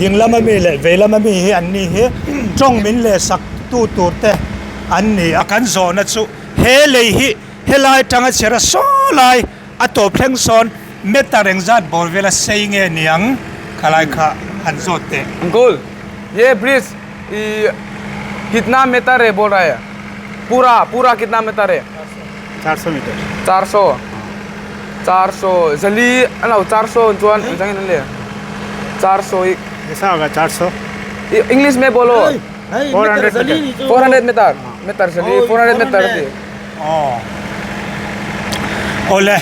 Ding lama mi leh vei lama mi hi an ni hi tawng min leh sak tu tur te an ni a. Kan zawhna chu he lei hi helai tanga chhera saw lai a tawp thleng sawn meter engzat bawr vela sei nge niang khalai kha han zawt teh. Uncle, ye bridge i kitna meter hai bol raha hai pura pura kitna meter hai? 400 meter. 400 400 zali ano 400 chuan engzang in an le 400 i ऐसा होगा 400 English mein bolo 400 meter. 400 meter meter zali 400 meter ti Aw awle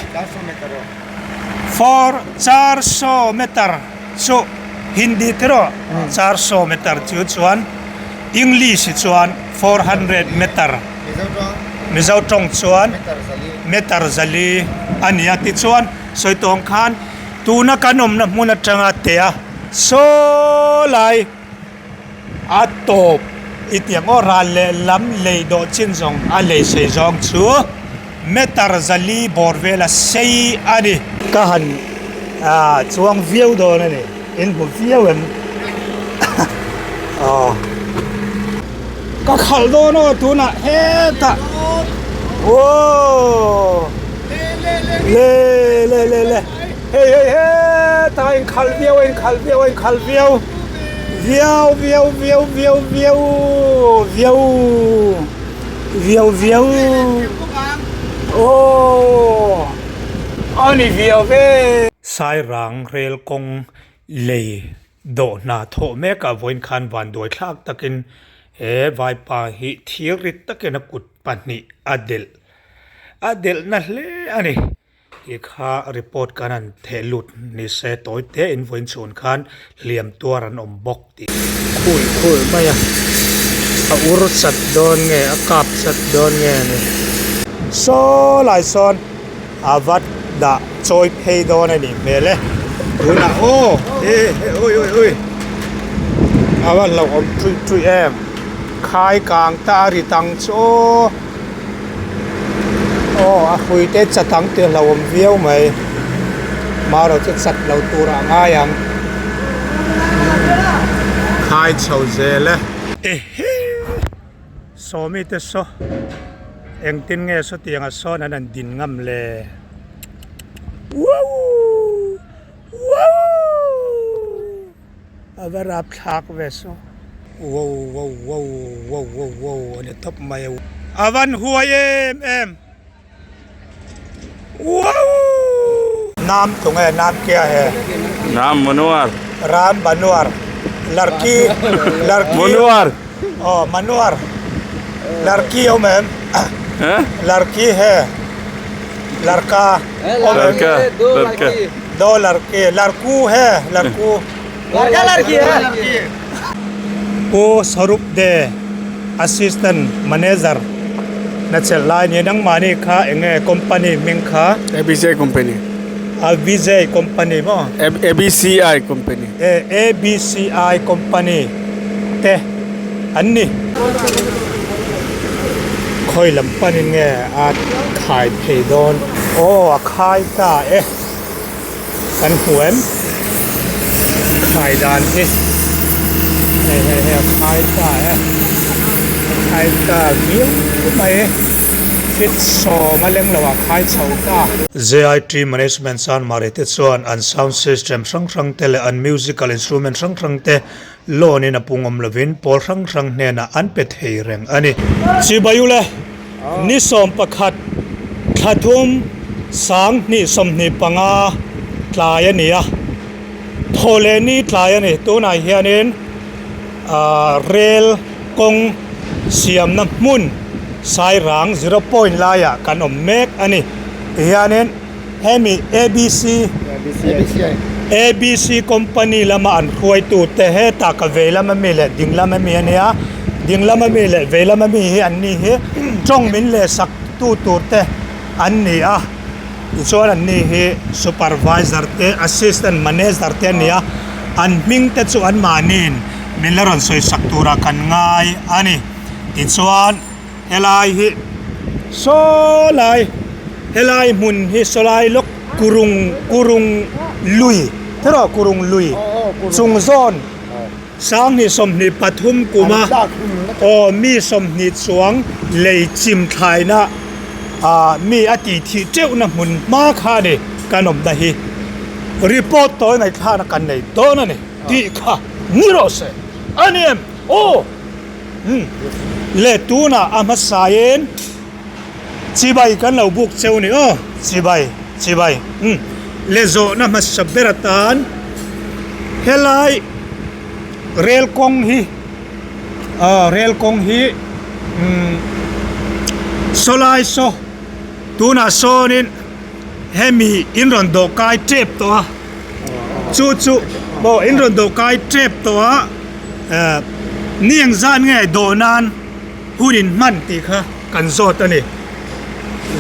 four char saw meter chu Hindi te rawh char saw meter chu chuan English chuan 400 meter Mizo tawng chuan meter zali a ni a tichuan sawi tawng khan tuna kan awmna hmun atanga tea saw lai A tawp i tiang aw ral leh lam lei dawh chin zawng a lei sei zawng chu meter zali bawr vela sei a ni. Ka han chuang viau dawn a ni, in hmu viau em? Aw ka khalh dawn aw tunah hetah aw le le le le hei hei hetah a inkhalh viau a inkhalh viau a inkhalh viau. Viau viau viau viau viau viau viau viau aw a ni viau ve. Sairang rel kawng lei dawh hna thawh mek ah vawiin khan vanduai thlak takin he vaipa hi thir rit takin a kut pahnih a delh a delh na hle a ni. Ti kha report kan han theh lut ni se tawi te in vawiin chhun khan hliam tuar an awm bawk tih. Khui khui mai a, a ur chat dawn nge a kap chat dawn nge ni. Saw lai sawn a va dah chawi phei dawn a nih hmel e, tunah aw he he ui ui ui a va hlauhawm ṭuih ṭuih em, khai kang ta a ri tang chu aw. Aw a hrui te chat ang tih a hlauhawm viau mai marawh chu chat lo tur ah ngai ang khai chho zel e. Ehe sawmi te saw engtin nge sawtiang ah sawn an han din ngam le wow wow. A va rap thlak ve saw. Wow wow wow wow wow wow a ni tawp mai a. A van huai em em. Wow. Naam tunge naam kya hai. Naam Manohar. Ram Manohar. Larki larki. Manohar. Oh Manohar. Larki awm em? Larki he. Larka awm em? Larka larka. Do larki larku he larku. Larka larki he. Pu Swarup De Assistant Manager na chelh lai nia nangmahni kha eng nge company hming kha? ABCI company. ABCI company maw? ABCI company. ABCI company te an ni. Khawi lam panin nge a khai phei dawn? Aw a khai ta e. Kan hmu em? Khai dan hi hei hei hei a khai ta e a khai ta viau mai fit sawm a leng lo a khai chho ta. JIT Management chuan Mari te chuan an sound system hrang hrang te leh an musical instrument hrang hrang te loan in a pung awm lovin pawl hrang hrang hnenah an pe thei reng a ni. Chibayule Ni 11 thla thum 2025 tlai a ni a, thaw leh ni tlai a ni. Tunah hianin ahh rel kawng siamna hmun Sairang zero point laiah kan awm mek a ni. Tihianin hemi ABC ABC company lama an hruaitute hetah ka vei lama mi leh ding lama mi a nia. Ding lama mi leh vei lama mi hi an ni hi tawng min leh sak tu tur te an ni a tichuan an ni hi supervisor te assistant manager te an ni a an hming te chu an mahniin min la rawn sawi sak turah kan ngai a ni tichuan helai hi saw lai helai hmun hi saw lai lawk kurung kurung lui tiraw kurung lui chung zawn. Sanghnih 23 kuma aw mi 20 chuang lei chim thlaina ah mi a tih thih teuhna hmun hma kha a ni kan awmna hi report tawi ngaihthlakna kan nei dawn a ni tih kha ni rawh se a ni em aw umm le tunah a hmasain Chibai kan lo buk cheu ni aw, chibai, chibai, umm, le zawhna hmasa ber atan helai rel kawng hi aw rel kawng hi umm sawlai saw tunah sawnin hemi in rawn dawh kai tep tawh a chu chu aw in rawn dawh kai tep tawh a eh ni engzat nge dawh nan. Hun in hman tih kha kan zawt a ni.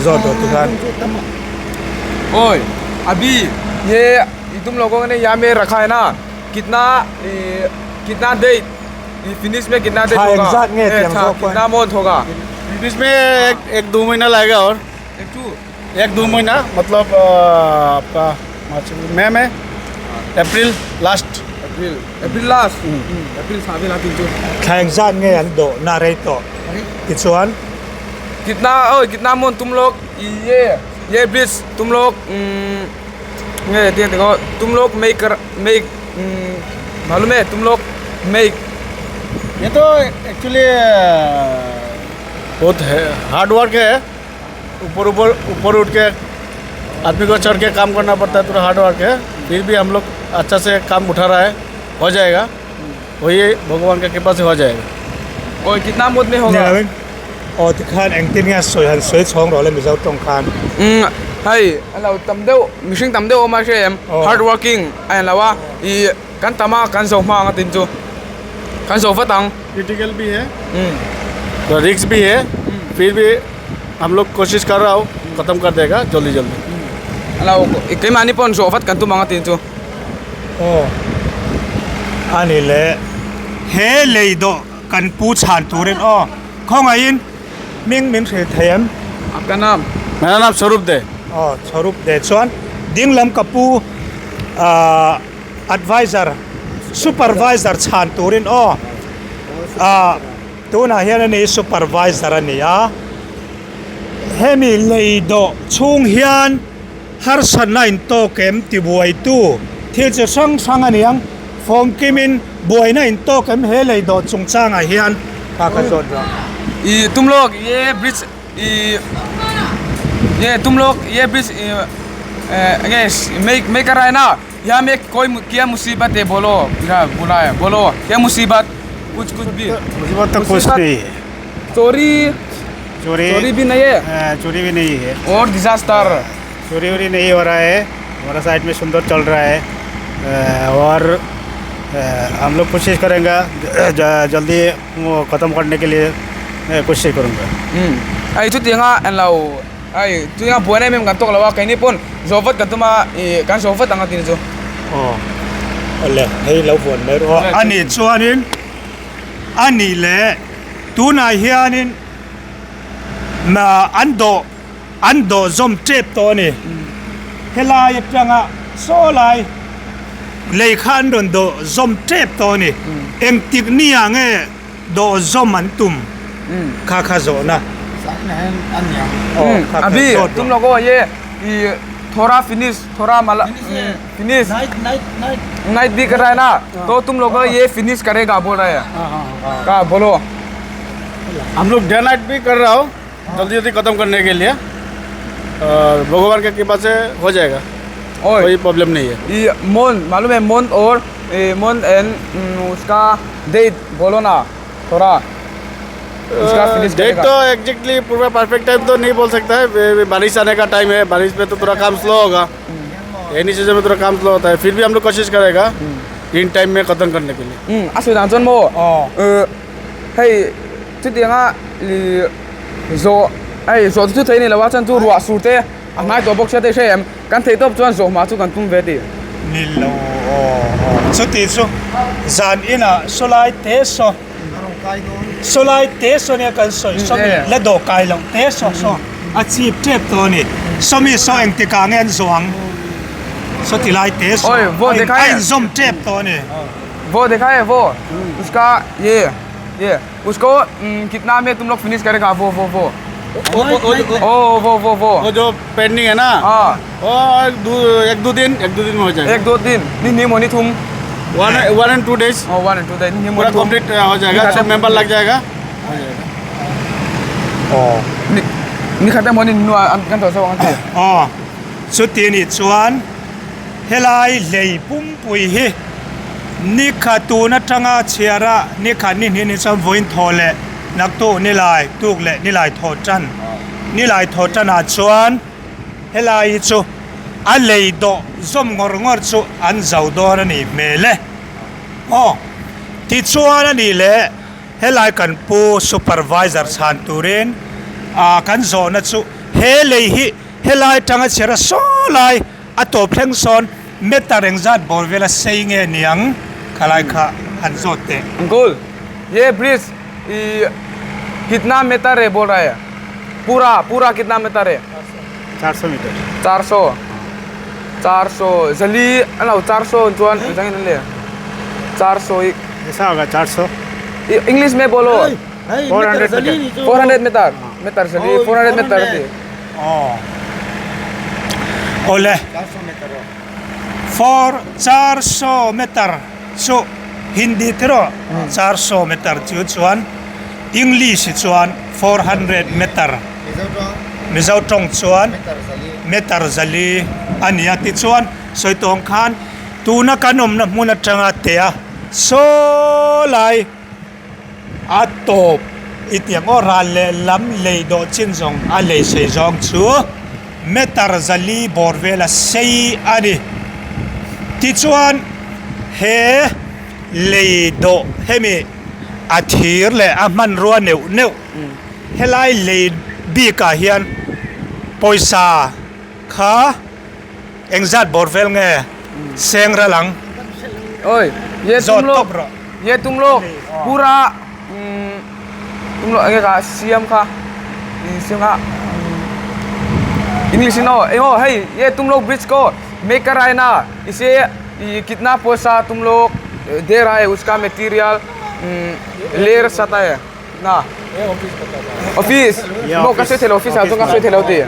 Zawt tawh ti khan. Oi abhi ye tum logo ne ya me rakha hai na kitna kitna date finish mein kitna date hoga kitna month hoga finish mein ek ek do mahina lagega aur ek to ek do mahina matlab aapka march may mein april last april april last april thla vel a tin chu thla engzat nge an dawh na rei tawh tichuan kitna oi kitna mawn tum lawk ye ye bridge tum lawk nge tiang tih khaw tum lawk make make malum e tum lawk make ye to actually bahut hard work hai ऊपर ऊपर ऊपर उठ के आदमी को चढ़ के काम करना पड़ता है थोड़ा हार्ड वर्क है फिर भी हम लोग अच्छा से काम उठा रहा है हो जाएगा वही भगवान का कृपा से हो जाएगा और कितना मौत में होगा aw tikhan engtin nge a sawi han sawi chhawng rawh le Mizo tawng khan umm hei a lo tam deuh mihring tam deuh awm a hre em hard working a en lo a ih kan tam a kan zo hma ang a tin chu kan zo vat ang critical bhi hai risk bhi hai phir bhi hum log koshish kar raha hu khatam kar dega jaldi jaldi a lo keimahni pawh zawh vat kan tum ang a tin chu aw a ni le he lei dawh kan pu chhan turin aw khawngaihin hming min hrilh thei em aapka naam mera naam swarup de aw swarup de chuan ding lam ka pu ahh adviser supervisor chhan turin aw ah Tunah hian ani supervisor a ni a, hemi lei dawh chhung hian harsatna in tawk em ti buaitu thil chi hrang hrang a ni ang, fawm kimin buaina in tawk em he lei dawh chungchangah hian kha ka zawt rawh. I tum lawk ye bridge i ye tum lawk ye bridge i nge make make a raina. Ya me koi kya musibat hai bolo bola hai bolo kya musibat kuch kuch bhi मुसीबत तो कुछ नहीं है चोरी चोरी चोरी भी नहीं है हाँ, चोरी भी नहीं है और डिजास्टर चोरी वोरी नहीं हो रहा है हमारा साइड में सुंदर चल रहा है और हम लोग कोशिश करेंगे जल्दी वो ख़त्म करने के लिए कोशिश करूँगा ai chu tianga an lo Ai, tuia buan em em kan tawk lo a, keini pawn zawh vat kan tum a, ih kan zawh vat ang a tih chu. Aw, awle hei lo vuan mai rawh a. Ani chuanin a nih leh tunah hianin an dawh an dawh zawm tep tawh a ni. Helai atanga saw lai lei kha an rawn dawh zawm tep tawh a ni. Engtik nia nge Dawh zawm an tum kha kha zawhna. Abhi tum logo ye i thora finish thora mala finish night bhi kar raha hai na to tum logo ye finish karega bol raha hai ka bolo hum log day night bhi kar raha hu jaldi jaldi khatam karne ke liye aur bhagwan ke kripa se ho jayega koi problem nahi hai ye mon malum hai mon aur mon and uska date bolo na thoda uska finish date to exactly pura perfect time to nahi bol sakta hai बारिश आने का time है बारिश में तो थोड़ा काम slow होगा रेनी सीजन में थोड़ा काम स्लो होता है फिर भी हम लोग कोशिश करेगा इन टाइम में खत्म करने के लिए a sawi dan chuan maw hei chutianga zawh hei zawh chu thei a ni lo a chuan chu ruah sur te a hmai tawh bawk sia te hre em Kan theih tawp chuan zawhma chu kan tum ve tih. Ni lo aw aw. Chuti chu zan inah sawlai te saw sawlai te saw nia kan sawi sawmi la dawh kai loh te saw saw a chip tep tawh a ni. Sawmi saw engtikah nge an zawh ang sawti lai te saw a inzawm tep tawh a ni. वो देखा है वो उसका ये ये उसको कितना में तुम लोग फिनिश करेगा वो वो वो वो वो वो- ओ वो वो वो वो जो पेंडिंग है ना हाँ वो एक दो एक दो दिन एक दो दिन में हो जाएगा एक दो दिन नहीं नहीं मोनी तुम one one and two days oh one two नहीं पूरा मोनी तुम कंप्लीट हो जाएगा सब मेंबर लग जाएगा हो जाएगा Aw. नहीं खत्म होने नु अंत तो सब अंत Aw. Chuti anih chuan helai lei pumpui hi nikha tun atanga chhiar a nikha ni hnih ni chuan vawiin thaw leh naktuk nilai tuk leh nilai thaw tan nilai thaw tanah chuan helai hi chu a lei dawh zawm ngawr ngawr chu an zo dawn a nih hmel e. Aw tichuan a nih leh Helai kan pu supervisor chhan turin ah kan zawhna chu he lei hi helai tanga chher a saw lai a tawp thleng sawn meter engzat bawr vela sei nge niang khalai kha han zawt teh. Uncle ye bridge i kitna meter hai bol raha hai pura pura kitna meter hai 400 meter 400 400 zali ano 400 chuan engzangin an le 400 i ऐसा होगा 400 English में बोलो 400 meter 400 meter meter zali 400 meter ti Aw awle four 400 meter chu Hindi tiraw 400 meter chu chuan English chuan 400 meter Mizo tawng chuan meter zali a ni a tichuan sawi tawng khan tuna kan awmna hmun atanga tea saw lai a tawp i tiang aw ral leh lam lei dawh chin zawng a lei sei zawng chu meter zali bawr vela sei a ni tichuan he lei dawh hemi a thir leh a hmanrua neuh neuh helai lei bikah hian pawisa kha engzat bawr vel nge seng ral ang zawt tawp rawh. Ye tum lawk pura tum lawk enge kha siam kha siam kha english in aw eng aw hei ye tum lawk bridge ko make karai na ise kitna paisa tum lawk de raha hai uska material ler sata hai na office maw ka sawi theilo office ah chuan ka sawi theilo ti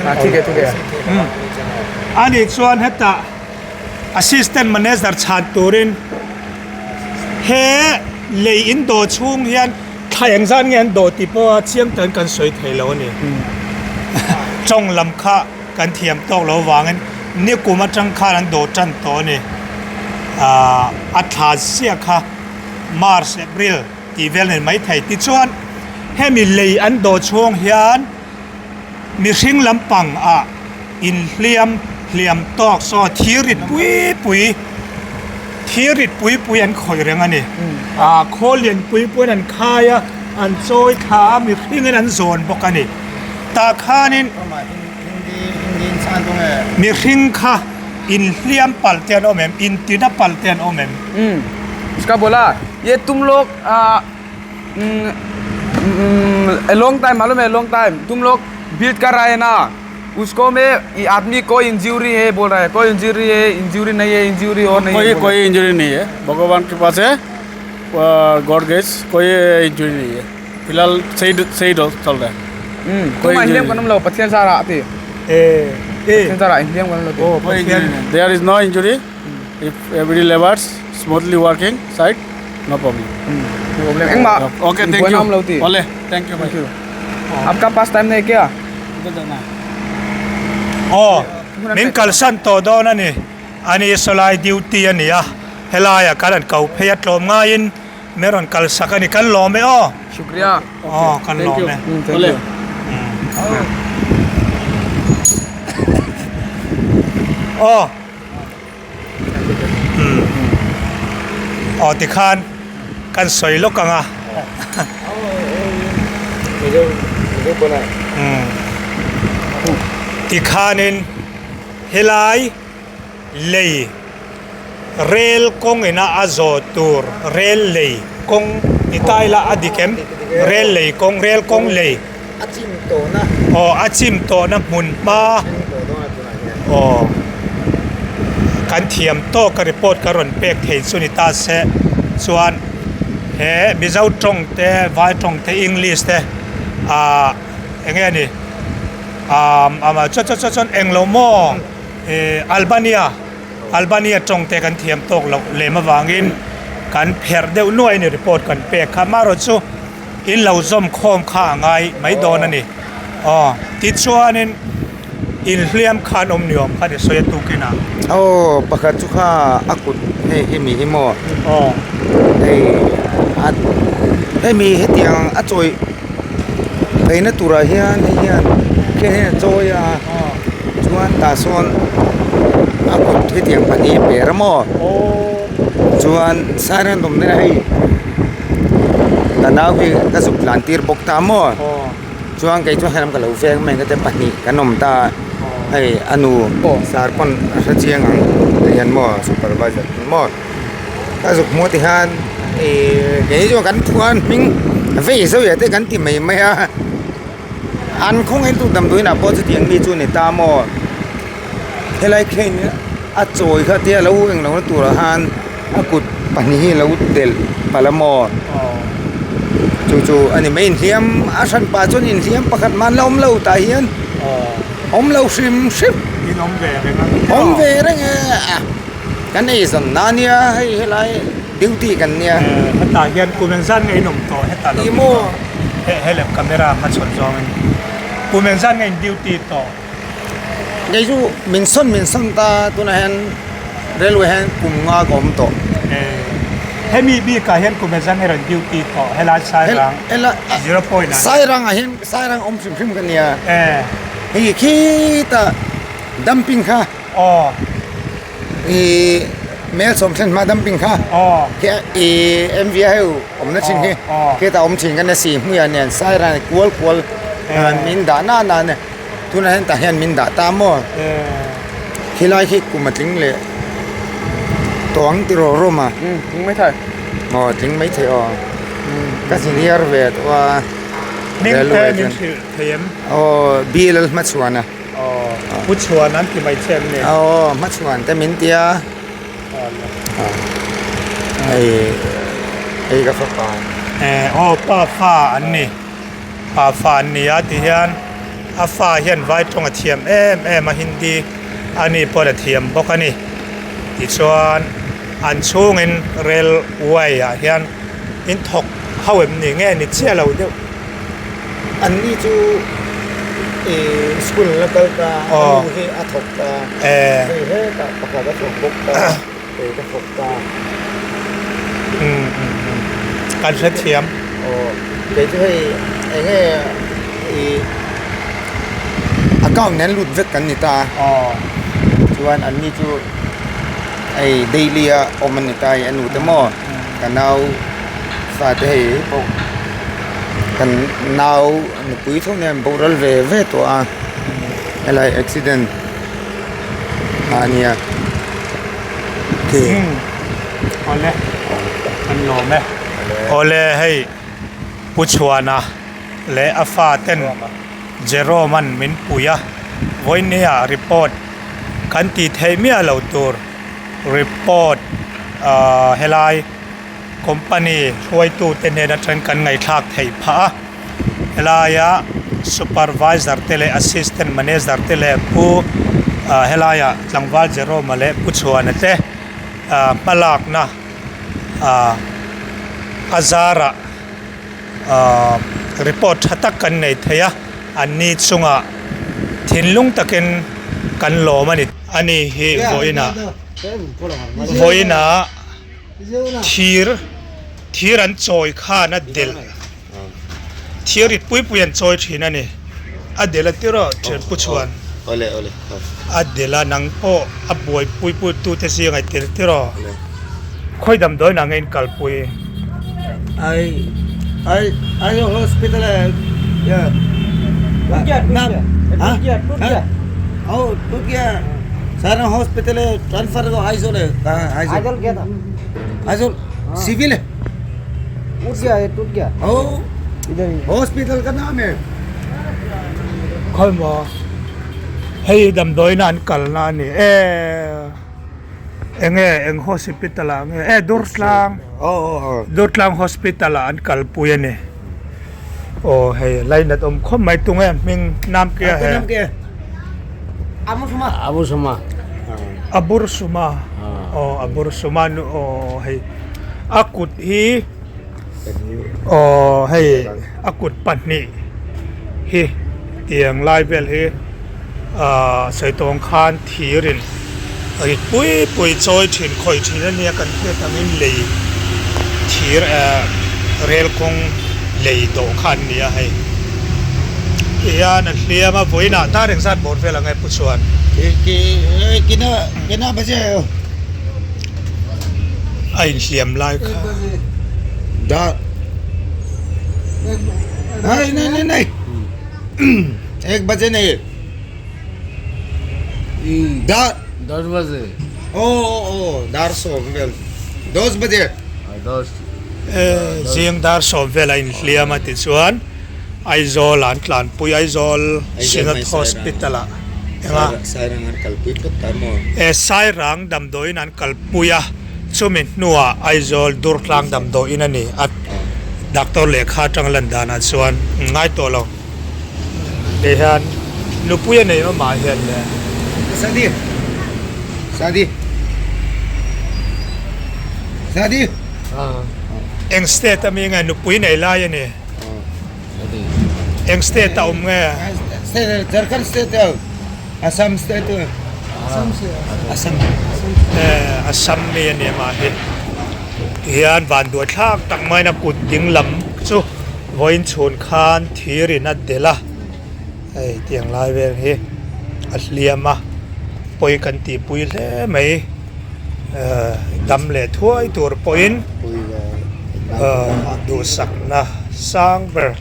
ah thik e thik e ani chuan hetah assistant manager chhan turin he lei in dawh chhung hian thla engzat nge an dawh tih pawh a chiang takin kan sawi thei lo a ni tawng lam kha kan thiam tawk lo vangin nikum atang khan an dawh tan tawh a ni ah a thla ziah kha March April tih vel a ni maithei tichuan hemi lei an dawh chhung hian mihring lampang ah inhliam hliam tawk saw thir rit pui pui thir rit pui pui an khawih reng a ni ah khawl lian pui pui in an khai a an chawi thla a mihring in an zawn bawk a ni tah khanin mihring kha inhliam palh te an awm em intina palh te an awm em. Umm bola ye tum lawk ah A long time मालूम है long time तुम लोग build कर रहा है ना उसको में ये आदमी कोई इंजुरी है बोल रहा है कोई इंजुरी है इंजुरी नहीं है इंजुरी और नहीं कोई है बोल कोई इंजरी नहीं है भगवान के पास है गॉड ग्रेस कोई इंजरी नहीं है फिलहाल सही सही चल रहा है कोई इंजरी नहीं लो पथियन सारा आते ए ए सारा इंजरी लो कोई इंजरी नहीं there is no injury if every labours smoothly working side no problem problem engmah okay thank buaina you awm lo ti ole thank you thank you आपका पास time नहीं क्या Aw min kalsan tawh dawn a ni ani sawlai duty a ni a helaiah kan han ko phei a tlawm ngaiin min rawn kalsak a ni kan lawm e aw Shukriya aw kan lawm e thank you aw. Umm aw tikhan kan sawi lawk ang a umm tikhanin helai lei rel kawng ina a zawh tur rel lei kawng ni ta ila a dik em rel lei kawng rel kawng lei aw a chim tawhna hmun hma aw. Kan thiam tawk a report ka rawn pek thei chu ni ta se chuan he Mizo tawng te Vai tawng te English te ah eng nge ni ah chuan chuan chuan englo maw ih Albania Albania tawng te kan thiam tawk loh lem avangin kan pherh deuh nuai a ni report kan pek kha amaherawhchu chu in lo zawm khawm kha a ngai mai dawn a ni aw tichuanin inhliam khan awm ni awm kha ni sawi a tukin ah. Aw pakhat chu kha a kut hei hemi hi maw aw hei a hemi hetiang a chawi pheina turah hian hei hian khian hian a chawi a chuan tah sawn a kut hetiang pahnih a per a maw chuan siren awm na hei ka nau hi ka zuk tlan tir bawk ta maw chuan kei chuan helam ka lo veng mai ang te pahnih kan awm ta a hei a nu sar pawn a hre chiang ang ti hian maw supervisor maw ka zuk hmuh ti hian ihh kei chuan kan thuan hming vei zauh te kan ti mai mai a. An khawngaih lutuk damdawiin ah pawh chutiang mi chu a ni ta maw helai crane a chawi kha tia lo englo na turah khan a kut pahnih hi a lo delh palh a maw chu chu a ni mai inhliam a hran pah chuan inhliam pakhat mah an la awm lo tah hian awm lo hrim hrim awm ve reng e kan eizawn na nia hei helai duty kan nia. Hetah hian kum engzat nge in awm tawh hetah lo maw he lem camera kha chhawn zawngin kum engzat nge in duty tawh. Kei chu min sawn min sawn ta tunah hian railway hian kum nga ka awm tawh. Hemi bikah hian kum engzat nge rawn duty tawh helai Sairang zero point ah. Sairang ah hian Sairang awm hrim hrim ka nia. Hei khitah dumping kha. Aw. Ih mel sawm thlen hma dumping kha khi ih MV a heu awmna thin hi khitah awm thin kan si hmuiah nen sairan kual kual min dah na na nen tunah hian tah hian min dah ta maw khilai khi kum a tling leh tawh ang tih rawh rawm a tling mai thei aw tling mai thei aw ka senior ve tawh a hming te min hrilh thei em aw bill hmachhuan a. Aw Pu Chhuan an ti mai che em ni? Aw Hmachhuan te min tia. Hei hei ka fapa. Aw pa fa an ni. Pa fa an ni a ti hian a fa hian vai tawng a thiam em em a Hindi a ni pawh a thiam bawk a ni. Tichuan an chhungin railway ah hian in thawk ho em ni nge ni chiah lo deuh. An ni chu ih school la kal ta a nu hi a thawk ta hei hetah pakhat a thawk bawk ta kei ka thawk ta. Kan hrethiam. Aw kei chu hei eng nge ih account nen lut vek kan ni ta chuan an ni chu hei daily a awm a ni ta a nu te maw ka nau fate hei pawh. Kan nau nupui tho nen boral ve ve tawh a helai accident ah ania khi. Awle kan lawm e. Awle hei Pu Chhuana leh a fa ten Jerome an min pui a vawinia report kan tih theih miah lo tur report ah helai. Company hruaitute hnen atang kan ngaihthlak theih phah a, helaia supervisor te leh assistant manager te leh pu ah helaia tlangval Jerome-a leh pu Chhuana te ah hmalakna ah a zarah ah report tha tak kan nei thei a, an ni chungah thinlung takin kan lawm a ni. Ani hi vawiinah vawiinah. Thir thir an chawi khan a delh thir rit pui pui an chawi thin a ni a delh a tir a thian pu chhuan a delh a nang pawh a buaipui pui tu te zing a tel tir aw khawi damdawi nang nge in kalpui. Khawi maw hei damdawiin an kalna a ni e. Enge eng hospital ah nge e Durtlang Durtlang hospital ah an kalpui a ni. Aw hei lainat awm khawp mai tunge hming nam kia he. Abur suma aw abur suma nu aw hei a kut hi aw hei a kut pahnih hi tiang lai vel hi ah sawi tawng khan thir in rit pui pui chawi thin khawih thin a nia kan hriat angin lei thir eh rel kawng lei dawh kha an ni a hei tihian a hliam a vawiinah dar engzat bawr vel ang e pu chuan. A inhliam lai kha. Dar Nai nai nai nai Ek baje nahi Dar Das baje O o dar sawm vel Dos baje Das Zing dar sawm vel a inhliam a tichuan Aizawl ah an tlanpui Aizawl Synod Hospital ah enga Sairang an kalpui phawt ta maw? E Sairang damdawiin an kalpui a, chumi hnuah Aizawl Durtlang damdawiin a ni a, doctor lehkha atang lan danah chuan ngai tawh lo. Hei hian nupui a nei awmah hian le. Sadi Sadi Sadi Eng state ami nge nupui nei lai a ni? Eng state a awm nge? State Jharkhand state a Assam state Assam Eh Assam mi a ni mah hi tihian vanduai thlak tak maiin a kut ding lam chu vawiin chhun khan thir in a delh a hei tiang lai vel hi a hliam a pawi kan tihpui hle mai. Dam leh thuai tur pawhin duhsakna sang ber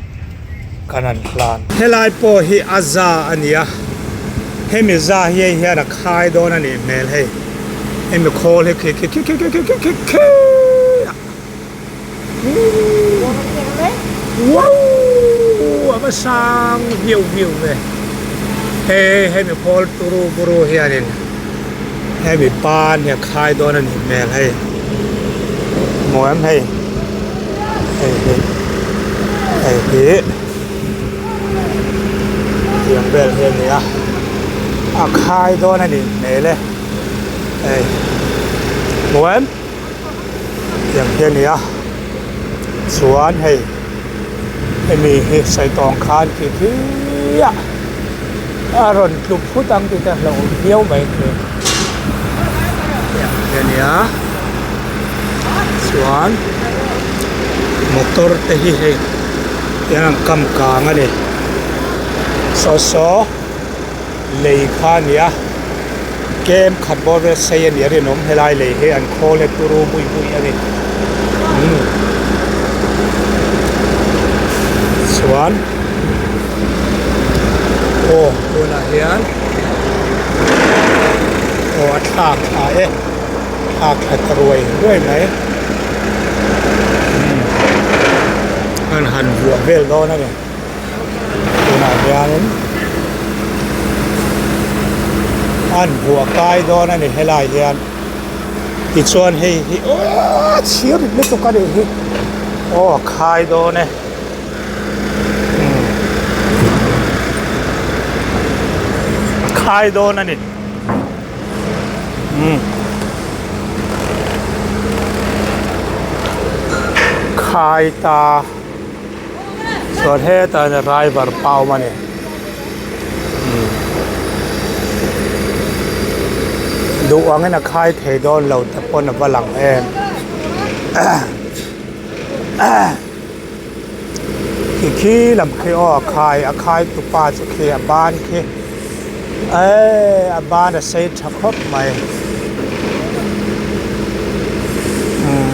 kan han hlan. Helai pawh hi a za a ni a, hemi za hi hei hian a khai dawn a nih hmel hei, hemi khawl hi khi khi khi khi khi khi khi khi Wow! A va sang viau viau ve. Hei hemi khawl turu buru hianin hemi pan hi a khai dawn a nih hmel hei. Hmu em hei? Hei hi hei hi tiang vel hi a ni a, a khai dawn a nih hmel e. Hei hmu em? Tiang hi a ni a chuan hei hemi hi sawi tawng khan khi khi a a rawn tlu phut ang tih te a hlauhawm viau mai khi tiang hi a ni a chuan motor te hi hei tiang an kam kang a ni saw saw. Lei kha a ni a, kem khat bawr vel sei a ni a rinawm helai lei hi an khawl e turu bui bui a ni umm chuan aw tunah hian aw a thlak thla e thlak thla ta ruai ruai mai umm an han vuah vel dawn a ni. Tunah hianin an buah kai dawn a ni helai hian tichuan hei hi aww chhir lutuk a nih hi aw a khai dawn e umm a khai dawn a ni umm khai ta. Chuan hetah hian driver pa a awm a ni umm duh angin a khai thei dawn lo te pawn a va lang em khi khi lam khi aw a khai a khai tu pa chu khi a ban khi eee a ban a sei tha khawp mai umm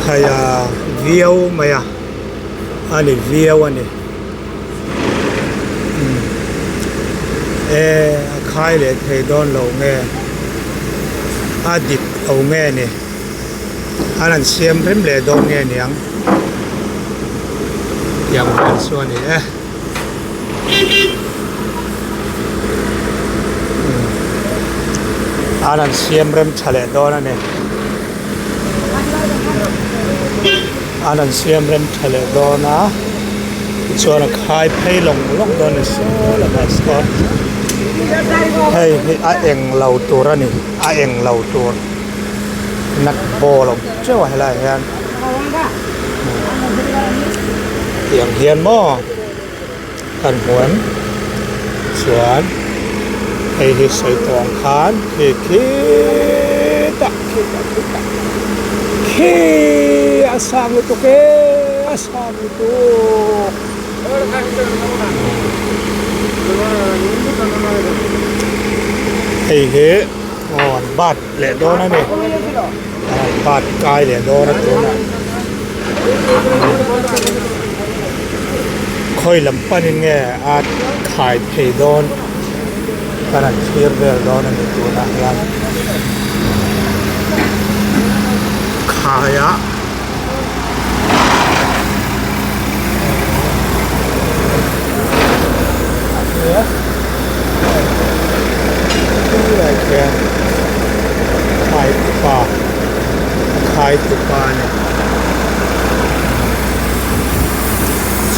hei a viau mai a a ni viau a ni umm eee a khai leh thei dawn lo nge a dik lo nge ni an han siam rem leh dawn nge niang tiang vel chu a ni e. An an siam rem tha leh dawn a ni. An an siam rem tha leh dawn a tichuan a khai phei lawng lawng dawn a ni saw lamah sawn hei hi a eng lo tur a ni a eng lo tur nut ball a awm teuh a helaiah hian tiang hian maw. Kan hmu em? Chuan hei hi sawi tawh ang khan khi khitah khitah khitah khi a sang lutuk e a sang lutuk hei hi aw an bat leh dawn a ni an bat kai leh dawn a tunah. Khawi lam panin nge a khai phei dawn kan han thlir vel dawn a ni tunah hian khaia khian khai tupa khai tupa a ni.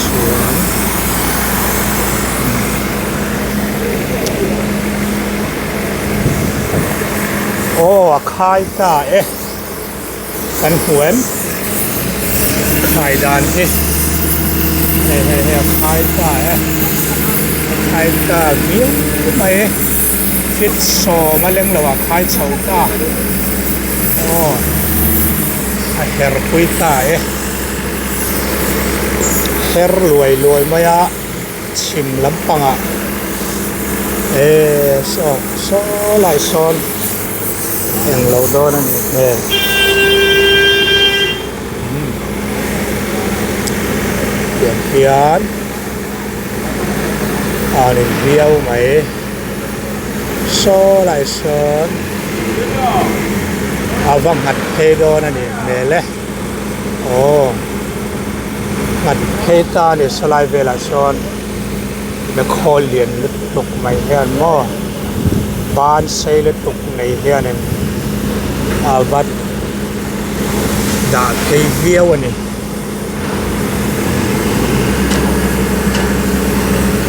Chuan aw a khai ta e kan hmu em khai dan hi hei hei hei a khai ta e a khai ta viau mai feet sawm a leng lo ah a khai chho ta aw. A her pui ta e. Her luai luai mai a chhim lampangah eee saw saw lai sawn englo dawn a nih hmel. Tiang hian a ni viau mai. Saw lai sawn a va nghat phei dawn a nih hmel e aw nghat phei ta a ni saw lai velah sawn khawl lian lutuk mai hian maw ban sei lutuk nei hianin a va dah phei viau a ni.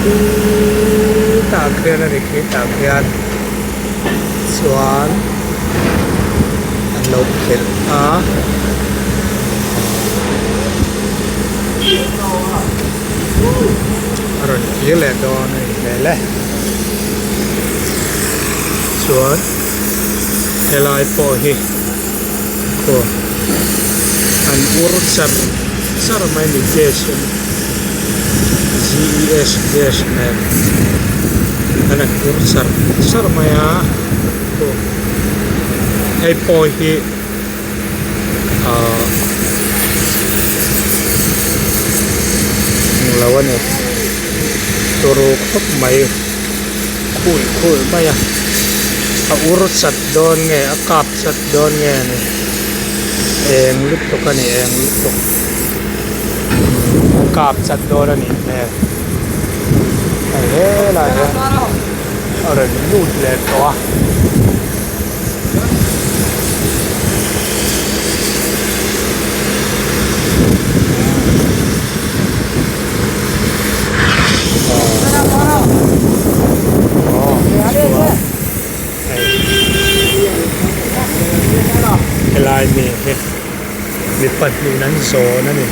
Khitah khian a ni khitah khian chuan an lo phelh a a rawn kir leh dawn a ni hmel e chuan helai pawh hi. Aw an ur char char mai a ni gas in G E S gas nen an han ur char char mai a aw hei pawh hi ahh englo a ni turu khawp mai khui khui mai a a ur chat dawn nge a kap chat dawn nge ni eng lutuk a ni eng lutuk a kap chat dawn a nih hmel hei helai hian a rawn lut leh tawh a. Helai mi hi mi pahnihin an zawn a ni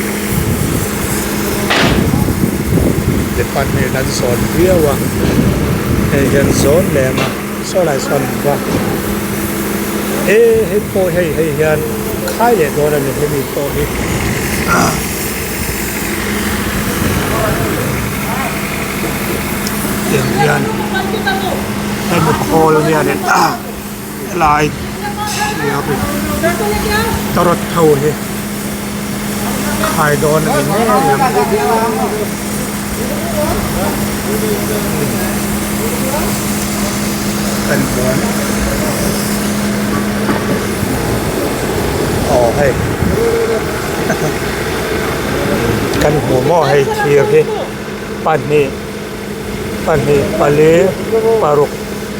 mi pahnihin an zawn viau a hei hian zawn lem a saw lai sawn an va e hei pawh hei hei hian khai leh dawn a ni hemi pawh hi. Tiang hian hemi khawl hianin helai thiam tarot ho hi khai dawn a ni ngei ang. Kan hmuan aw hei. Kan hmu maw hei thir hi pahnih pahnih pali paruk.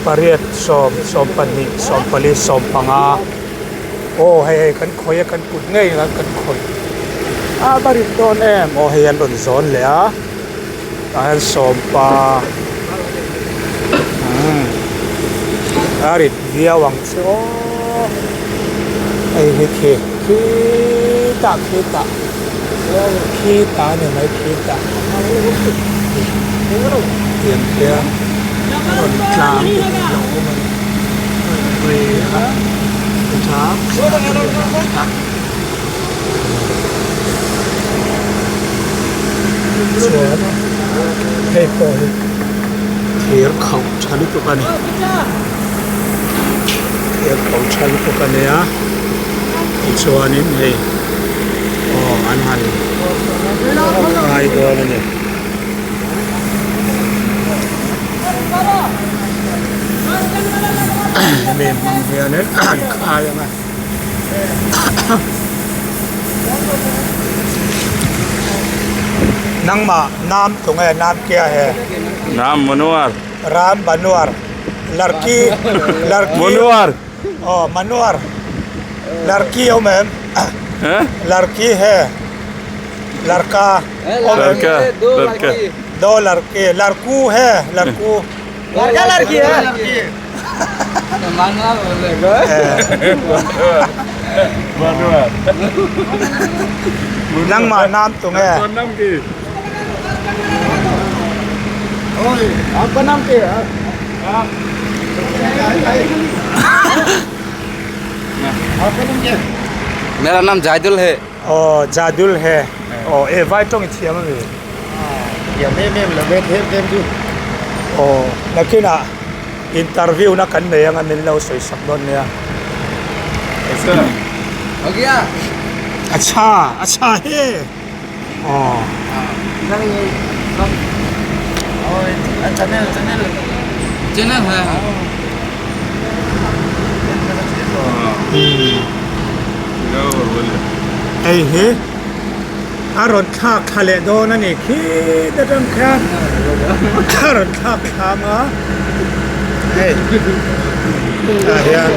Pariat, sawm, sawmpahnih, sawmpali, sawmpanga. Aw hei hei kan khawih a kan kut ngei ang kan khawih a va rit dawn em aw hei an rawn zawn leh a tah hian sawmpa umm a rit viau ang chu aw hei hi khi khitah khitah khitah a ni mai khitah tiang khian a rawn tlang te hi a lo awm a ni. Chuan hei pawh hi thir khauh tha lutuk a ni thir khauh tha lutuk a nia tichuanin hei aw an han ngai dawn a ni. Hemi hmang hianin an khai ang a. Nangmah naam tunge naam kia he? Naam Manohar. Ram Banohar. Larki larki Manohar. Oh Manohar. Larki awm em? Larki he. Larka awm em? Larka larka. Do larki larku he larku. Larka larki he. Nangmah naam tunge? Mera naam Jaidul he. Aw Jadul he. Aw e vai tawng i thiam ami? Thiam em em lo ve them them chu. Aw nakinah interview na kan nei anga min lo sawi sak dawn nia. Ho gaya. Acha acha he. Aw. Channel channel. Channel hai. Hei hi a rawn thlak thla leh dawn a ni khi ta tang khian a rawn thlak thla ang a hei tah hian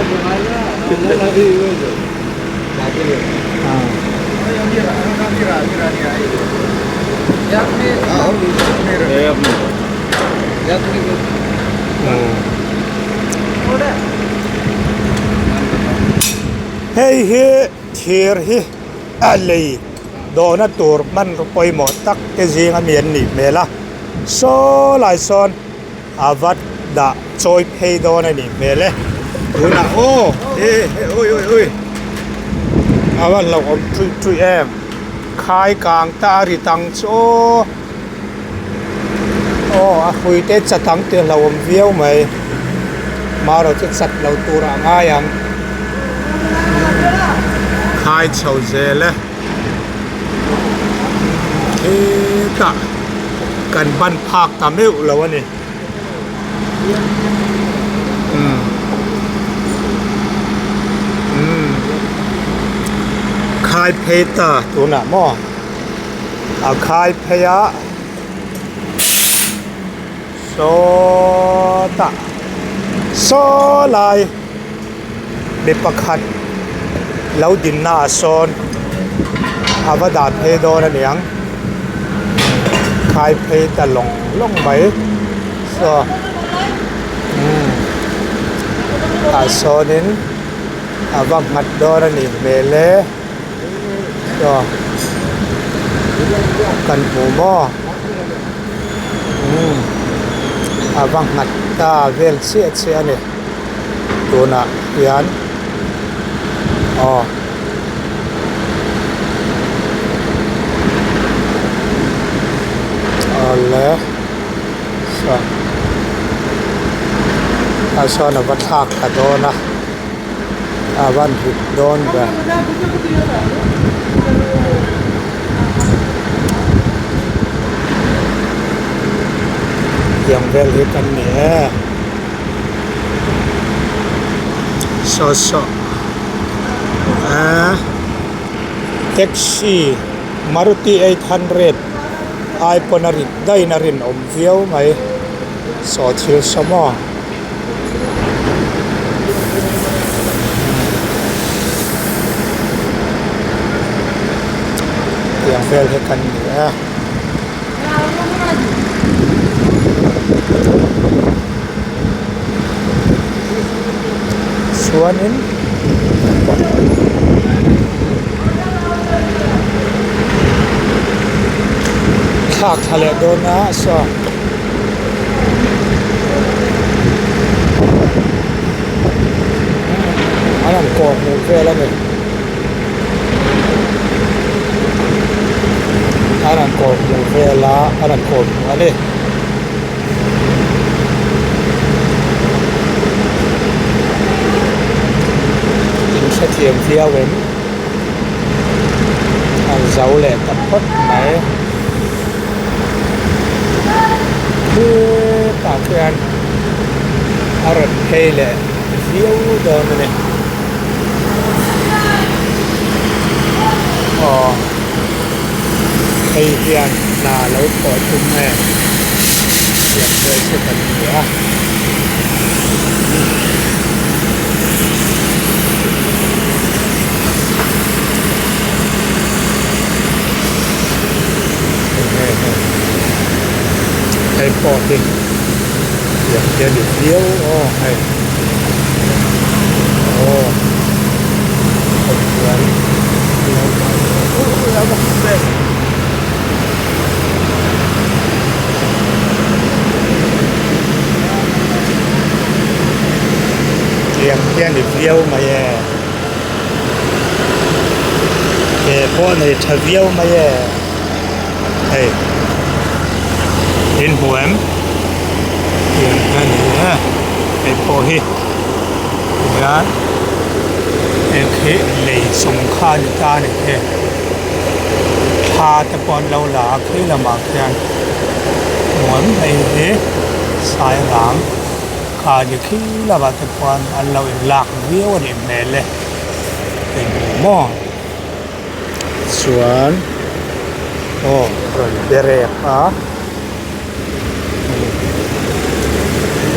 Hei hi thir hi a lei dawhna tur hmanraw pawimawh tak te zing ami an nih hmel a saw lai sawn a va dah chawi phei dawn a nih hmel e tunah aw e ui ui ui a va hlauhawm ṭuih ṭuih em khai kang ta a ri tang chu aw aw a hrui te chat ang tih a hlauhawm viau mai marawh chu chat lo tur ah a ngai ang khai chho zel e hetah kan ban phak ta meuh lo a ni umm umm khai phei ta tunah maw a khai phei a sawtah saw lai mi pakhat lo dinna ah sawn a va dah phei dawn a niang khai phei ta lawng lawng mai saw umm tah sawnin a va nghat dawn a nih hmel e saw kan hmu maw umm a va nghat ta vel chiah chiah a ni. Tunah hian aw awle saw ah sawn a va thlak thla dawn a a van hit dawn ber. Tiang vel hi kan ni e. Saw saw ah taxi maruti 800 ai pawn a rit daihin a rinawm viau mai saw thil saw maw. Tiang vel hi kan ni a. Chuanin thlak thla leh dawn a saw. An han kawr hmuh vel a ni. An han kawr hmuh vel a an han kawr hmuh a ni. In hrethiam viau em? An zo leh ta phawt mai. Hetah khian a rawn phei leh viau dawn a ni. Aw hei hian hna lo thawh tum nge tiang vel chu kan ni a. Hei pawh hi tiang hi a ni viau aw hei aw hei hian tiang hi a ni viau mai e. Ke pawh nei tha viau mai e hei in hmu em tiang hi a ni e hei pawh hi tihian heng khi lei chung kha a ni ta a ni khi thla te pawh an lo la a khi lamah khian hmuam hei hi sairang kha a ni khi lamah te khuan an lo inlak viau a nih hmel e eng maw chuan aw rawn berek a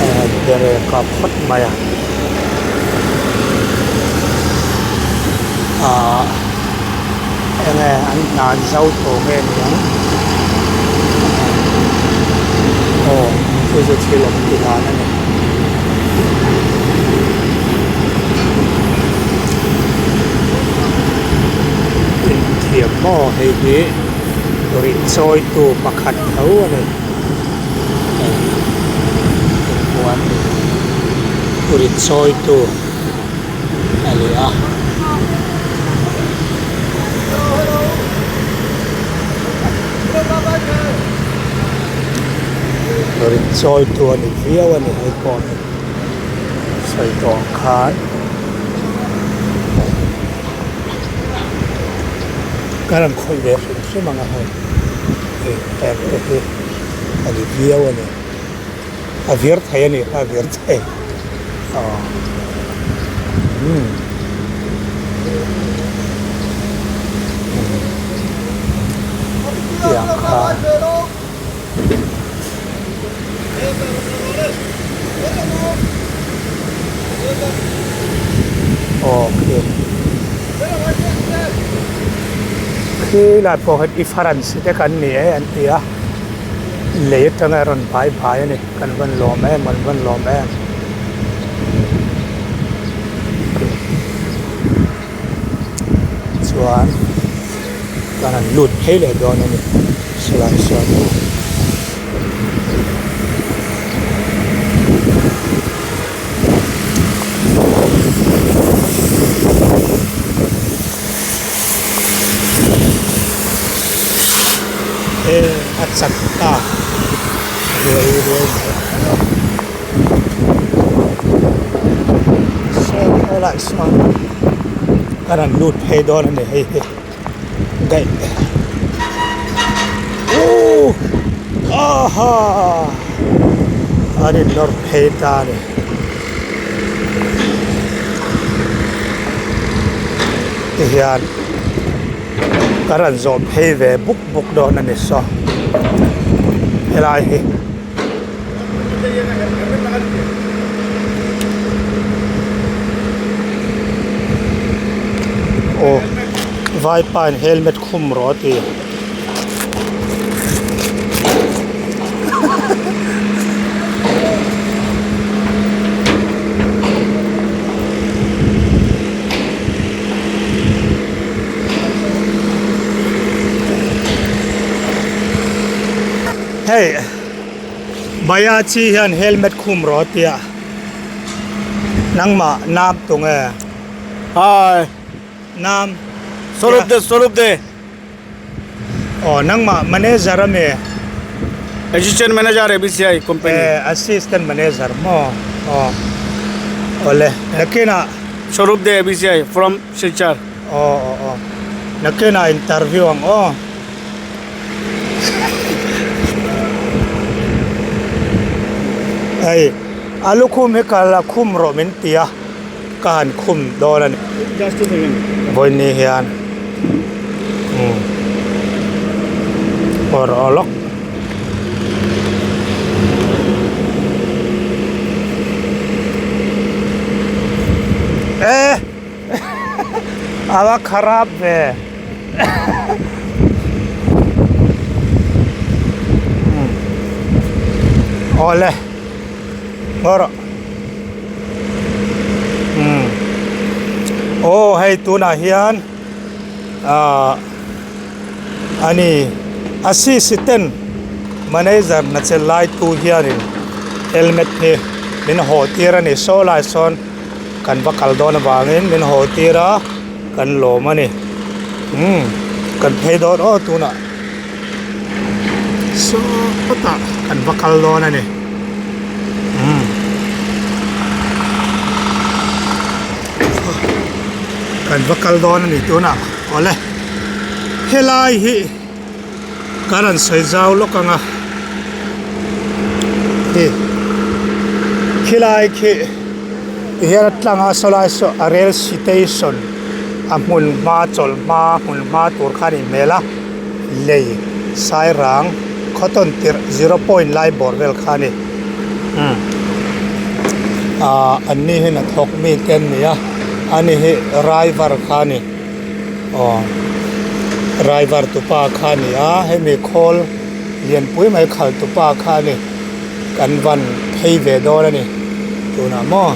a rawn berek a phawt mai a ahh enge an hna an zo tawh nge niang aw chu chu thil an ti dan a ni. Inthiam maw hei hi rit chawitu pakhat tho a ni hei inbuan rit chawitu a ni a. Rit chawitu a ni viau a ni hei pawh hi sawi tawh ang khan ka rawn khawih ve hrim hrim ang a hei hei her te hi a ni viau a ni a vir thei a ni kha a vir thei aw umm tiang khan. Aw khi khi lai pawh hi difference te kan ni e an ti a lei atanga rawn bai bai a ni kan van lawm em an van lawm em. Chuan kan han lut phei leh dawn a ni silai sawn hi. He a chat ta ruai ruai mai. Saw helai sawn ka rawn lut phei dawn a ni hei hi daih ooh aha an in nawr phei ta a ni tihian ka rawn zawh phei ve buk buk dawn a ni saw helai hi. Aw vaipa in helmet khum rawh a ti. Hei Bayachi hian helmet khum rawh a tia nangmah nam tunge. Hi. Nam. Swarup De Swarup De. Aw nangmah manager a mi? Assistant manager ABCI company. Eh assistant manager maw aw awle nakinah. Swarup De ABCI from Silchar. Aw aw aw nakinah interview ang aw. Hei a lukhum hi ka la khum rawh min ti a ka han khum dawn a ni vawiin hian umm awr aw lawk. Eh a va kharap ve. Awle ngaw rawh umm aw hei tunah hian ahh ani assistant manager hna chelh lai tu hianin helmet hi min hawh tir a ni saw lai sawn kan va kal dawn avangin min hawh tir a. Kan lawm a ni. Umm kan phei dawn aw tunah sawtah kan va kal dawn a ni. Umm kan va kal dawn a ni tunah awle helai hi ka rawn sawi zau lawk ang a hi khilai khi ti hian a tlang a sawlai saw a rail station a hmun hma chawlh hma hmun hma tur kha a nih hmel a lei sairang khaw tawn tirh zero point lai bawr vel kha a ni umm ahh an ni hi hnathawk mi te an ni a ani hi driver kha a ni. Aw driver tupa kha a ni a hemi khawl lianpui mai khal tupa kha a ni kan van phei ve dawn a ni tunah maw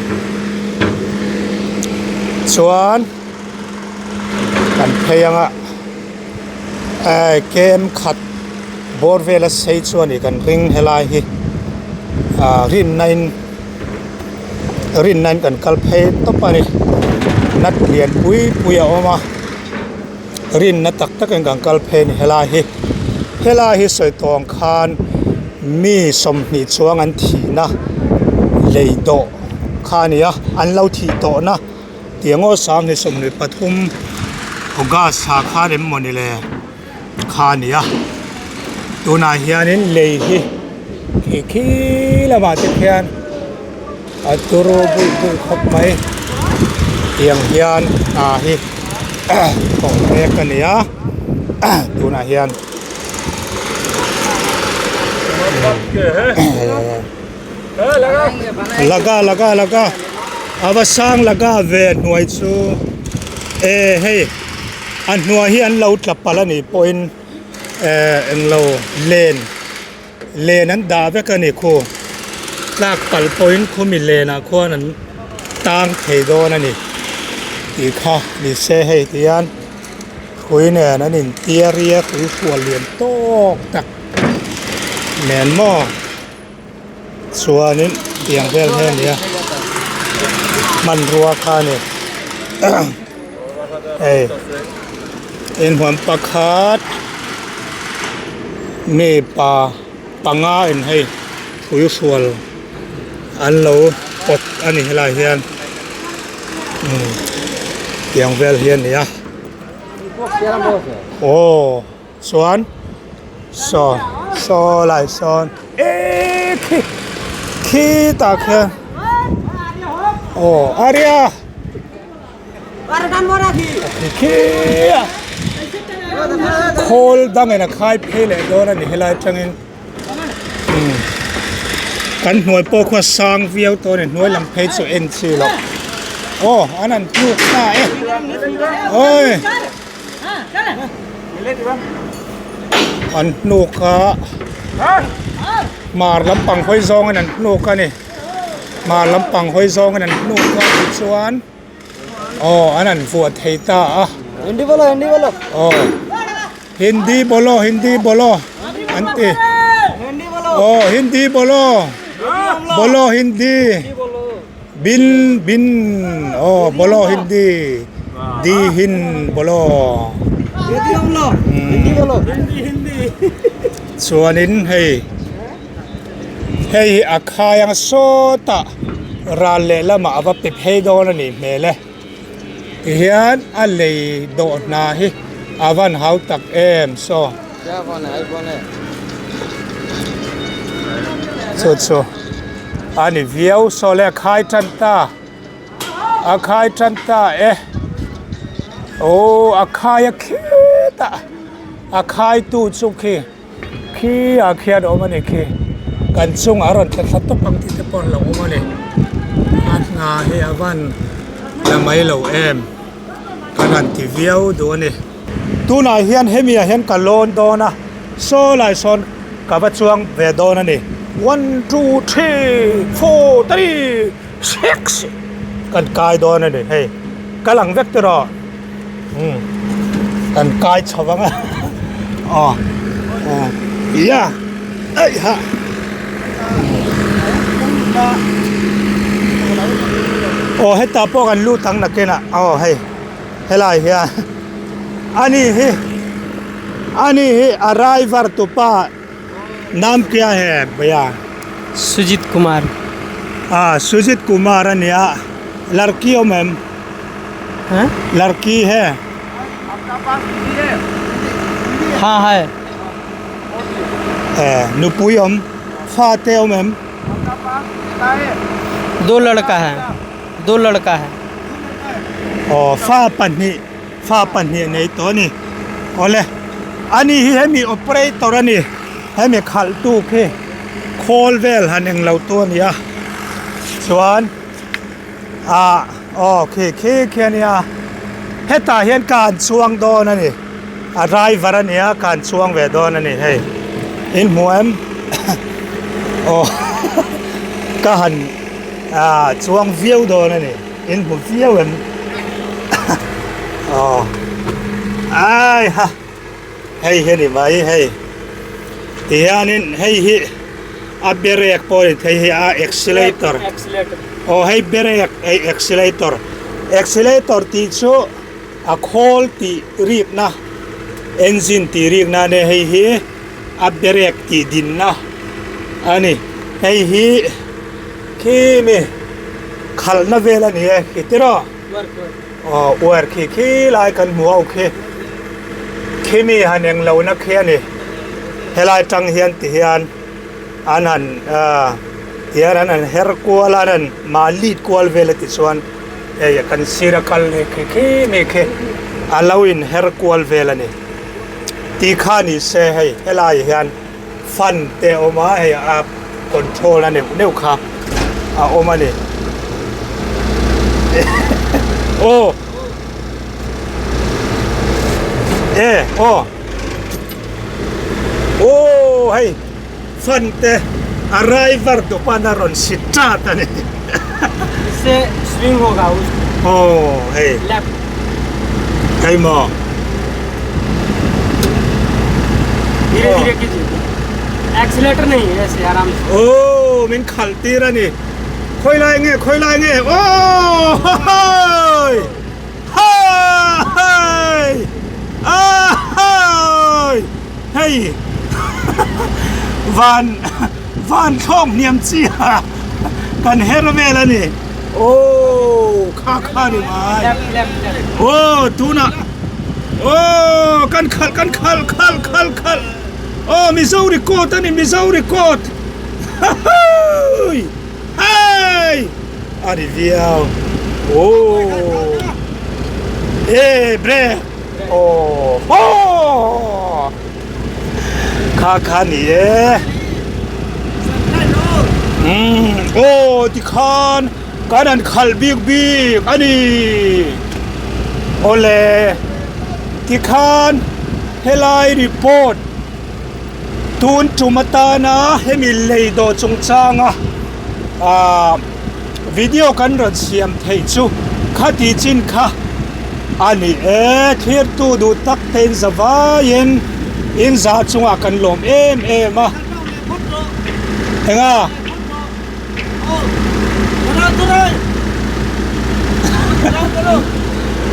chuan kan phei anga eh kem khat bawr vela sei chu a ni kan ring helai hi ah rinna in. Rinna in kan kal phei tawp a ni nat lian pui pui a awm a rinna tak tak in kan kal phei a ni helai hi helai hi sawi tawh ang khan mi 20 chuang an thihna lei dawh kha a ni a an lo thih tawh na tiang aw 2023 august thla khan em mawni le. Kha a ni a tunah hianin lei hi khi khi lamah te khian a turu bulh bulh khawp mai tiang hian hna hi thawk mek a ni a tunah hian laga laga laga a va sang laga ve hnuai chu e hei. A hnuai hi an lo tla palh a nih pawhin ehh englo len len an dah vek a ni khu tlak palh pawhin khumi lenah khuan an tang thei dawn a ni tih kha ni se hei tihian hrui nen an in tiar a hrui hrual lian tawk tak nen maw. Chuanin tiang vel hi a ni a hmanrua kha a ni hei inhuam pakhat mi pa panga in hei hruihrual an lo pawt a ni helaiah hian umm tiang vel hi a ni a aw. Chuan saw saw lai sawn eee khi khitah khian aw aria khi a khawl dangin a khai phei leh dawn a ni helai atangin umm kan hnuai pawh khaw sang viau tawh a ni hnuai lam phei chu en chi loh aw an han tluk ta e awi. An hnuk a hmar lampang hawi zawngin an hnuk a ni hmar lampang hawi zawngin an hnuk a tichuan aw an han vuah thei ta a aw hindi bolo hindi bolo an ti. Oh Hindi bolo bolo Hindi bin bin oh bolo Hindi di hin bolo chuanin hei hei hi a khai ang sawtah ral lehlamah a va pe phei dawn a nih hmel e. Tihian a lei dawh hna hi a van hau tak em saw. Chu chu a ni viau saw le a khai tan ta a khai tan ta e aw a khai a khitah a khai tu chu khi khi ah khian a awm a ni khi kan chungah a rawn tla thla tawp ang tih te pawh an lo awm a ni a hna hi a van la mai lo em kan han ti viau duh a ni tunah hian hemi ah hian ka lawn dawn a saw lai sawn ka va chuang ve dawn a ni one two three four three six kan kai dawn a ni hei ka lang vek tiraw. Umm kan kai chho vang a aw aw ia eih ha aw hetah pawh kan lut ang nakinah aw hei helai hian ani hi ani hi a driver tupa naam kya hai bhaiya Sujit Kumar ah Sujit Kumar ania larki awm em. लड़की है हाँ है nupui awm fate awm em दो लड़का है दो लड़का है aw fa pahnih fa pahnih nei tawh a ni awle ani hi hemi operator a ni hemi khalh tu khi khawl vel han englo tu a ni a chuan. Ah aw khi khi khi a nia hetah hian ka han chuang dawn a ni a driver a nia ka han chuang ve dawn a ni hei in hmu em aw ka han ah chuang viau dawn a ni in hmu viau em aw ai ha hei hi a ni mai hei tihianin hei hi. A brake pawh a ni thei hei a accelerator aw hei brake hei accelerator accelerator tih chu a khawl tih rikna engine tih rikna a nia hei hi a brake tih dinna a ni hei hi khi mi khalhna vel a ni e khi tiraw aw uar khi khi lai kan hmu ho khi khimi han englo na khi a ni helai tang hian ti hian an han ah tihian an han her kual a an han mah lead kual vel a ti chuan hei kan sir a kal hi khi khi mi khi a lo in her kual vel a ni tih kha ni se hei helai hian fan te a awm a hei a control a neuh neuh kha a awm a ni aw e aw aw hei fan te a driver dupan a rawn si chat a ni swing hoga aw hei keimah. धीरे धीरे कीजिए एक्सीलेटर नहीं है ऐसे आराम से Oh, min khalh tir a ni. Khawi lai nge, khawi lai nge. Oh, hoi! Hoi! Ahoi! Hei. Van van thlawk hniam chi a kan her vel a ni. Oh, kha kha ni mai. Oh, tunah Oh, kan khalh kan khalh khalh khalh khalh Oh, Mizo record a ni Mizo record Hahoi Hei A ni viau Oh E brake Oh Oh Kha kha ni e Umm Aw tikhan Kan han khalh bik bik a ni. Awle, tikhan helai report tun tum atana hemi lei dawh chungchanga ah video kan rawn siam theih chu khati chin kha a ni e. Thirtu duh tak te in za vaiin in za chungah kan lawm em em a. Enga?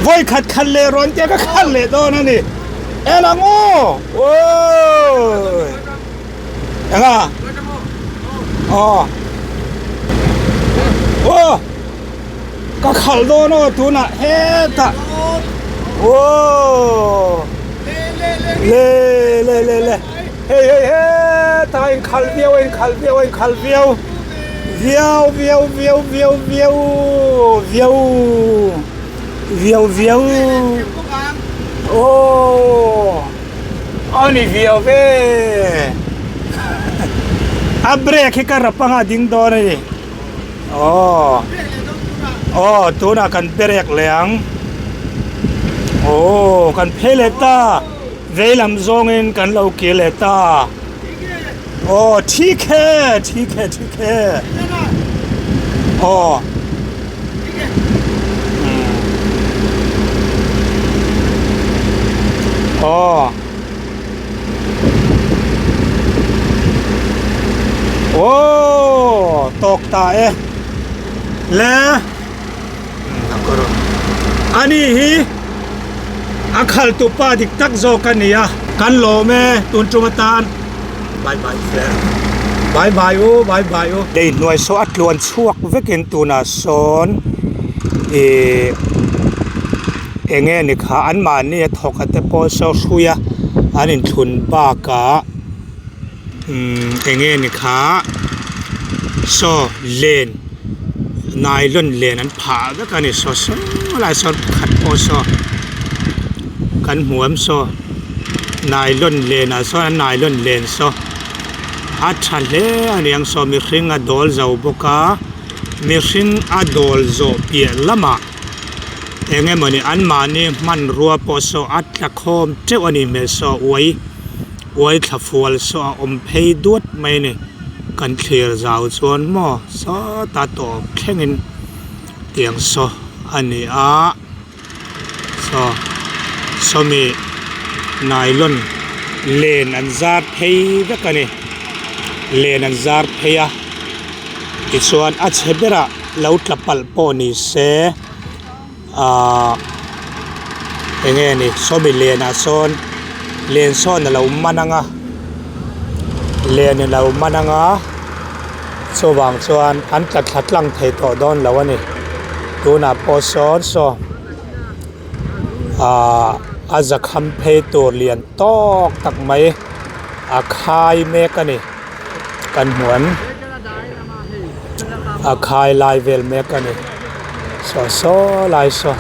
Voi khat khat leh rawn tia ka khat leh dawn a ni. En ang u! Oi! Enga? Aw. Aw! Ka khalh dawn aw tunah hetah. Aw! Le le le le. Hei hei hetah in khalh viau a in khalh viau a in khalh viau. Viau viau viau viau viau viau viau viau. Aw! A ni viau ve. A brake hi ka rap anga ding dawn a ni. Aw aw tunah kan brake leh ang aw kan phei leh ta veilam zawngin kan lo kir leh ta aw thik he thik he thik he aw aw. Aww tawk ta e le ani hi a khal tu pa dik tak zawk a ni a kan lawm e tun tum atan bye bye friend bye bye u bye bye u lei hnuai saw a tluan chhuak vekin tunah sawn ihh Eng nge ni kha anmahni a thawk a te pawh saw hrui a an inthlun bakah umm eng nge ni kha saw len nylon len an phah vek a ni saw saw lai sawn pakhat pawh saw kan hmu em saw nylon len ah sawn an nylon len saw a tha hle a niang saw mihring a dawl zo bawk a mihring a dawl zawh piah lamah. Eng emawni anmahni hmanrua pawh saw a tla khawm teuh a ni hmel saw uai uai thla fual saw a awm phei duat mai a ni kan thlir zau chuan maw sawta tawp thlengin tiang saw a ni a saw sawmi nylon len an zar phei vek a ni len an zar phei a tichuan a chhe berah. Lo tla palh pawh ni se ahh eng nge ni sawmi lenah sawn len sawn a lo man ang a len a lo man ang a chuvang chuan an tla thla tlang thei tawh dawn lo a ni tunah pawh sawn saw ahh a zakham phei tur lian tawk tak mai a khai mek a ni. Kan hmu an a khai lai vel mek a ni saw saw lai saw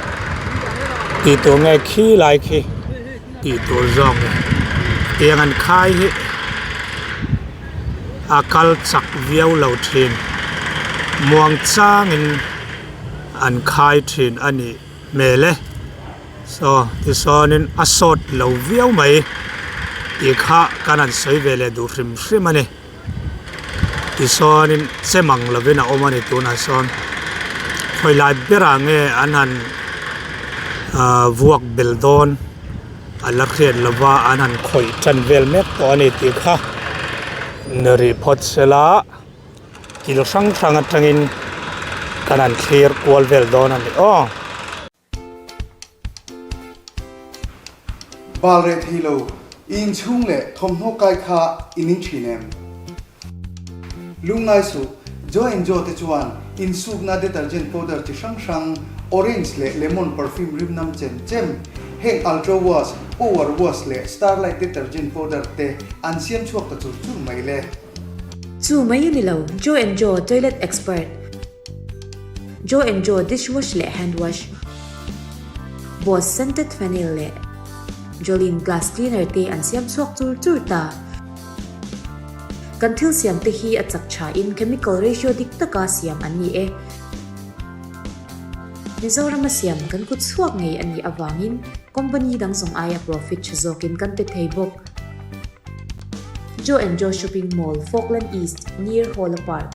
tih tur nge khi lai khi tih tur zawk ni tiang an khai hi a kal chak viau lo thin muang changin an khai thin a nih hmel e. Saw tichuanin a sawt lo viau mai tih kha kan han sawi ve leh duh hrim hrim a ni tichuanin che mang lovin a awm a ni tunah sawn khawi lai berah nge an han ahh vuak bel dawn a la hriat lova an han khawih tan vel mek tawh a ni tih kha ni rih phawt sela. Thil hrang hrang atangin kan han thlir kual vel dawn a ni aw. Bal reh thei lo, i inchhung leh thawmhnaw kai kha i ning thin em? Lungngai suh, Joe and Joe te chuan insukna detergent powder chi hrang hrang, orange leh lemon perfume rimnam chem chem, heng Ultra Wash, Power Wash leh Starlight detergent powder te an siam chhuak ta chur chur mai le. Chu mai a ni lo, Joe and Joe Toilet Expert, Joe and Joe Dishwash leh Hand Wash, Boss Scented Phenyl leh Jolene Glass Cleaner te an siam chhuak chur chur ta. Kan thil siam te hi a chak tha in chemical ratio dik taka siam an ni e. Mizorama siam kan kut chhuak ngei a nih avangin company dang zawng aia profit tha zawkin kan pe thei bawk. Joe and Joe Shopping Mall, Falkland East, near Hola Park.